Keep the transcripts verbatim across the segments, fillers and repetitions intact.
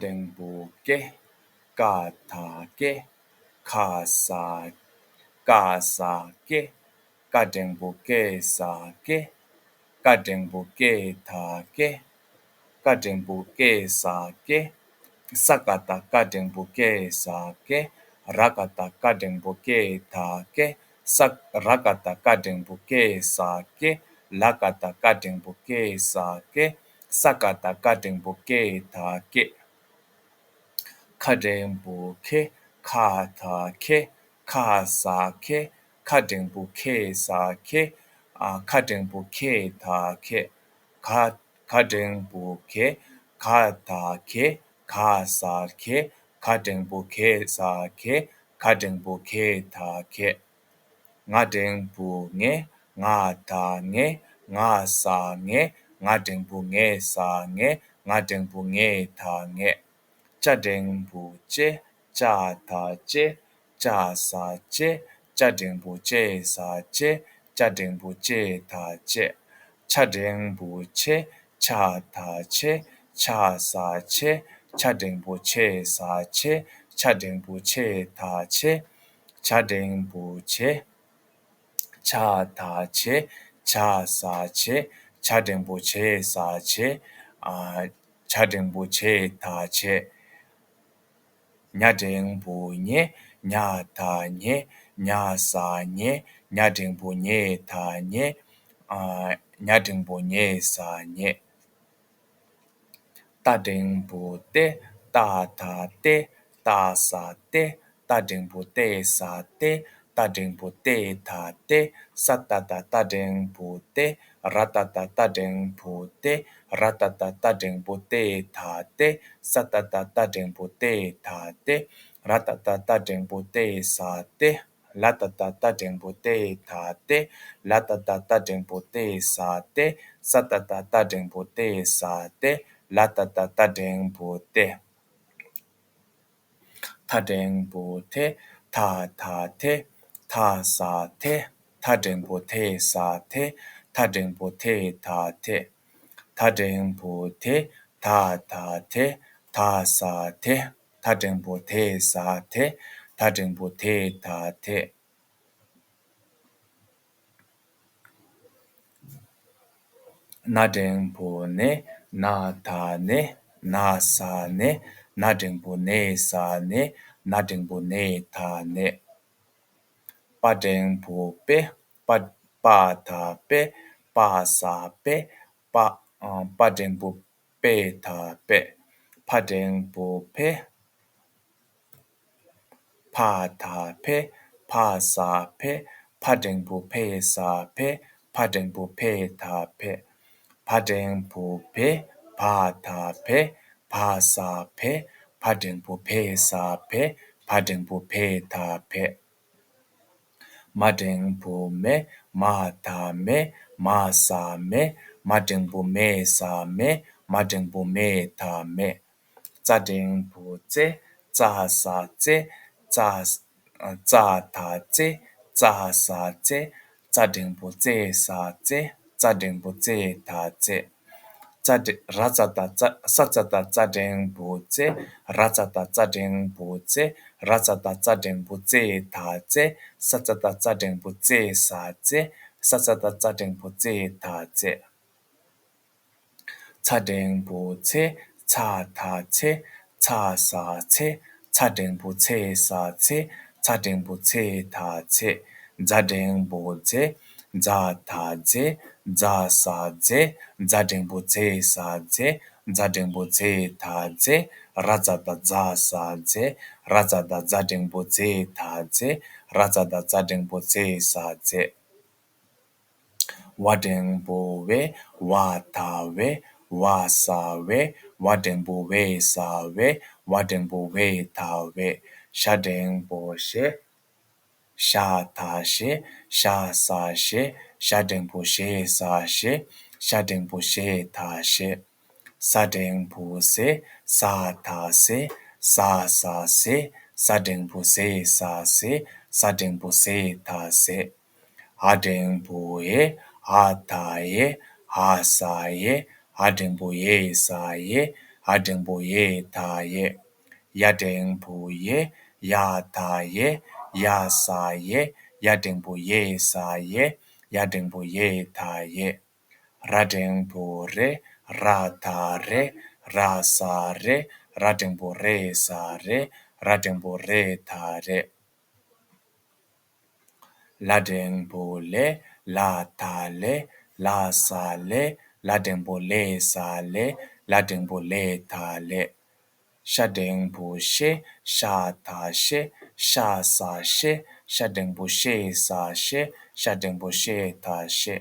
འགྲེང་བུ་ཀེ། ཀ་ད་ཀེ། ཁ་ས། ཀ་ས་ཀེ། ཀ་འགྲེང་བུ་ཀེ་ས་ཀེ། ཀ་འགྲེང་བུ་ཀེ་ད་ཀེ། ཀ་འགྲེང་བུ་ཀེ་ས་ཀེ། ས་ཀ་ད་ཀ་འགྲེང་བུ་ཀེ་ས་ཀེ། ར་ཀ་ད་ཀ་འགྲེང་བུ་ཀེ་ད་ཀེ། ས། ར་ཀ་ད་ཀ་འགྲེང་བུ་ཀེ་ས་ཀེ། ལ་ཀ་ད་ཀ་འགྲེང་བུ་ཀེ་ས་ཀེ། ས་ཀ་ད་ཀ་འགྲེང་བུ་ཀེ་ད་ཀེ། ཁ་འགྲེང་བུ་ཁེ། ཁ་ད་ཁེ། ཁ་ས་ཁེ། ཁ་འགྲེང་བུ་ཁེ་ས་ཁེ། ཨ། ཁ་འགྲེང་བུ་ཁེ་ད་ཁེ། ཁ། ཁ་འགྲེང་བུ་ཁེ། ཁ་ད་ཁེ། ཁ་ས་ཁེ། ཁ་འགྲེང་བུ་ཁེ་ས་ཁེ། ཁ་འགྲེང་བུ་ཁེ་ད་ཁེ། ང་འགྲེང་བུ་ངེ། ང་ད་ངེ། ང་ས་ངེ། ང་འགྲེང་བུ་ངེ་ས་ངེ། ང་འགྲེང་བུ་ངེ་ད་ངེ། ཅ་འགྲེང་བུ་ཅེ། ཅ་ད་ཅེ། ཅ་ས་ཅེ། ཅ་འགྲེང་བུ་ཅེ་ས་ཅེ། ཅ་འགྲེང་བུ་ཅེ་ད་ཅེ། ཆ་འགྲེང་བུ་ཆེ། ཆ་ད་ཆེ། ཆ་ས་ཆེ། ཆ་འགྲེང་བུ་ཆེ་ས་ཆེ། ཆ་འགྲེང་བུ་ཆེ་ད་ཆེ། ཇ་འགྲེང་བུ་ཇེ། ཇ་ད་ཇེ། ཇ་ས་ཇེ། ཇ་འགྲེང་བུ་ཇེ་ས་ཇེ། ཨ། ཇ་འགྲེང་བུ་ཇེ་ད་ཇེ། ཉ་འགྲེང་བུ་ཉེ། ཉ་ད་ཉེ། ཉ་ས་ཉེ། ཉ་འགྲེང་བུ་ཉེ་ད་ཉེ། ཨ། ཉ་འགྲེང་བུ་ཉེ་ས་ཉེ། ཏ་འགྲེང་བུ་ཏེ། ཏ་ད་ཏེ། ཏ་ས་ཏེ། ཏ་འགྲེང་བུ་ཏེ་ས་ཏེ། ཏ་འགྲེང་བུ་ཏེ་ད་ཏེ། ས་ཏ་ད་སྟ་འགྲེང་བུ་སྟེ། ར་ཏ་ད་སྟ་འགྲེང་བུ་སྟེ། ར་ཏ་ད་སྟ་འགྲེང་བུ་སྟེ་ད་སྟེ། ས་ཏ་ད་སྟ་འགྲེང་བུ་སྟེ་ད་སྟེ། ར་ཏ་ད་སྟ་འགྲེང་བུ་སྟེ་ས་སྟེ། ལ་ཏ་ད་སྟ་འགྲེང་བུ་ལྟེ་ད་ལྟེ། ལ་ཏ་ད་སྟ་འགྲེང་བུ་ལྟེ་ས་ལྟེ། ས་ཏ་ད་སྟ་འགྲེང་བུ་ལྟེ་ས་ལྟེ། ལ་ཏ་ད་སྟ་འགྲེང་བུ་ལྟེ། ཐ་འགྲེང་བུ་ཐེ། ཐ་ད་ཐེ། ཐ་ས་ཐེ། ཐ་འགྲེང་བུ་ཐེ་ས་ཐེ། ཐ་འགྲེང་བུ་ཐེ་ད་ཐེ། ཐ་འགྲེང་བུ་ཐེ། ཐ་ད་ཐེ། ཐ་ས་ཐེ། ཐ་འགྲེང་བུ་ཐེ་ས་ཐེ། ཐ་འགྲེང་བུ་ཐེ་ད་ཐེ། ན་འགྲེང་བུ་ནེ། ན་ད་ནེ། ན་ས་ནེ། ན་འགྲེང་བུ་ནེ་ས་ནེ། ན་འགྲེང་བུ་ནེ་ད་ནེ། པ་འགྲེང་བུ་པེ། པ། པ་ད་པེ། པ་ས་པེ། པ། ཨ། པ་འགྲེང་བུ་པེ་ད་པེ། ཕ་འགྲེང་བུ་ཕེ། ཕ་ད་ཕེ། ཕ་ས་ཕེ། ཕ་འགྲེང་བུ་ཕེ་ས་ཕེ། ཕ་འགྲེང་བུ་ཕེ་ད་ཕེ། བ་འགྲེང་བུ་བེ། བ་ད་བེ། བ་ས་བེ། བ་འགྲེང་བུ་བེ་ས་བེ། བ་འགྲེང་བུ་བེ་ད་བེ། མ་འགྲེང་བུ་མེ། མ་ད་མེ། མ་ས་མེ། མ་འགྲེང་བུ་མེ་ས་མེ། མ་འགྲེང་བུ་མེ་ད་མེ། ཙ་འགྲེང་བུ་ཙེ། ཙ་ས་ཙེ། ཙ། ཙ་ད་ཙེ། ཙ་ས་ཙེ། ཙ་འགྲེང་བུ་ཙེ་ས་ཙེ། ཙ་འགྲེང་བུ་ཙེ་ད་ཙེ། ཙ་འགྲེ། ར་ཙ་ད་ཙ། ས་ཙ་ད་ཙ་འགྲེང་བུ་ཙེ། ར་ཙ་ད་ཙ་འགྲེང་བུ་ཙེ། ར་ཙ་ད་ཙ་འགྲེང་བུ་ཙེ་ད་ཙེ། ས་ཙ་ད་ཙ་འགྲེང་བུ་ཙེ་ས་ཙེ། ས་ཙ་ད་ཙ་འགྲེང་བུ་ཙེ་ད་ཙེ། ཚ་འགྲེང་བུ་ཚེ། ཚ་ད་ཚེ། ཚ་ས་ཚེ། ཚ་འགྲེང་བུ་ཚེ་ས་ཚེ། ཚ་འགྲེང་བུ་ཚེ་ད་ཚེ། ཛ་འགྲེང་བུ་ཛེ། ཛ་ད་ཛེ། ཛ་ས་ཛེ། ཛ་འགྲེང་བུ་ཛེ་ས་ཛེ། ཛ་འགྲེང་བུ་ཛེ་ད་ཛེ། ར་ཛ་ད་ཛ་ས་ཛེ། ར་ཛ་ད་ཛ་འགྲེང་བུ་ཛེ་ད་ཛེ། ར་ཛ་ད་ཛ་འགྲེང་བུ་ཛེ་ས་ཛེ། ཝ་འགྲེང་བུ་ཝེ། ཝ་ད་ཝེ། ཝ་ས་ཝེ། ཝ་འགྲེང་བུ་ཝེ་ས་ཝེ། ཝ་འགྲེང་བུ་ཝེ་ད་ཝེ། ཞ་འགྲེང་བུ་ཞེ། ཞ་ད་ཞེ། ཞ་ས་ཞེ། ཞ་འགྲེང་བུ་ཞེ་ས་ཞེ། ཞ་འགྲེང་བུ་ཞེ་ད་ཞེ། ས་འགྲེང་བུ་སེ། ས་ད་སེ། ས་ས་སེ། ས་འགྲེང་བུ་སེ་ས་སེ། ས་འགྲེང་བུ་སེ་ད་སེ། འ་འགྲེང་བུ་འེ། འ་ད་འེ། འ་ས་འེ། འ་འགྲེང་བུ་འེ་ས་འེ། འ་འགྲེང་བུ་འེ་ད་འེ། ཡ་འགྲེང་བུ་ཡེ། ཡ་ད་ཡེ། ཡ་ས་ཡེ། ཡ་འགྲེང་བུ་ཡེ་ས་ཡེ། ཡ་འགྲེང་བུ་ཡེ་ད་ཡེ། ར་འགྲེང་བུ་རེ། ར་ད་རེ། ར་ས་རེ། ར་འགྲེང་བུ་རེ་ས་རེ། ར་འགྲེང་བུ་རེ་ད་རེ། ལ་འགྲེང་བུ་ལེ། ལ་ད་ལེ། ལ་ས་ལེ། ལ་འགྲེང་བུ་ལེ་ས་ལེ། ལ་འགྲེང་བུ་ལེ་ད་ལེ། ཤ་འགྲེང་བུ་ཤེ། ཤ་ད་ཤེ། ཤ་ས་ཤེ། ཤ་འགྲེང་བུ་ཤེ་ས་ཤེ། ཤ་འགྲེང་བུ་ཤེ་ད་ཤེ།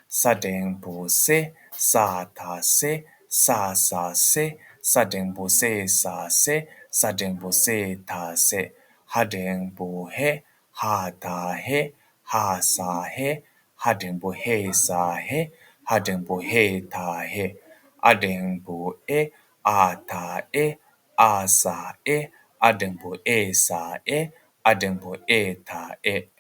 ས་འགྲེང་བུ་སེ། ས་ད་སེ། ས་ས་སེ། ས་འགྲེང་བུ་སེ་ས་སེ། ས་འགྲེང་བུ་སེ་ད་སེ། ཧ་འགྲེང་བུ་ཧེ། ཧ་ད་ཧེ། ཧ་ས་ཧེ། ཧ་འགྲེང་བུ་ཧེ་ས་ཧེ། ཧ་འགྲེང་བུ་ཧེ་ད་ཧེ། འ་འགྲེང་བུ་འེ། འ་ད་འེ། འ་ས་འེ། འ་འགྲེང་བུ་འེ་ས་འེ། འ་འགྲེང་བུ་འེ་ད་འེ།